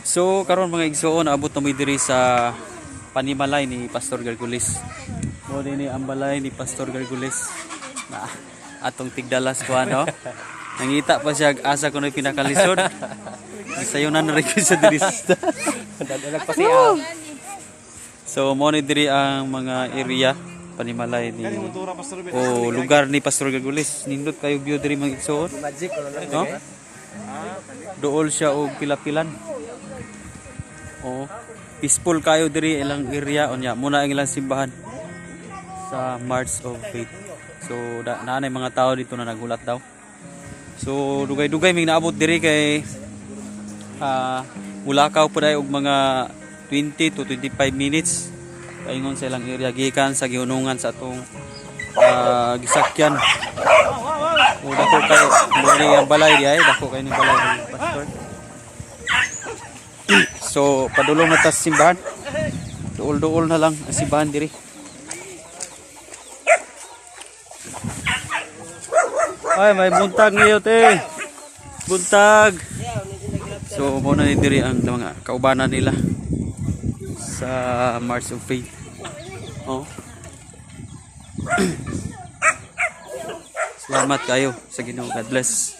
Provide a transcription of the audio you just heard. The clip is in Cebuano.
So karon, mga igsoon, naabot na mi diri sa panimalay ni Pastor Gargulis. Mo ni ang balay ni Pastor Gargulis na atong tigdalas ko ano. Nangita pa siya asa kuno pinakalisod. Gisayonan na rin ko siya diri sa Dadalag pa siya. So mo ni diri ang mga area panimalay ni o lugar ni Pastor Gargulis. Nindot kayo view diri, mga igsoon. Magic ano lang. No? Dool siya og pilapilan. Oo. Peaceful kayo diri ilang area, unya muna ang ilang simbahan sa March of Faith. So naanay mga tao dito na nagulat daw. So dugay-dugay mig naabot diri kay mulakaw pa og mga 20 to 25 minutes paingon sa ilang area gikan sa gihunungan sa atong gisakyan. O dako kay mo ni ang balay di ay dako kay ni balay ni pastor. So padulong na ta sa simbahan. Duol-duol na lang ang simbahan diri. Ay, may buntag ngayon, te. Buntag. So mo na ni diri ang mga kaubanan nila sa March of Faith. Oh. Salamat kayo sa Ginoo. God bless.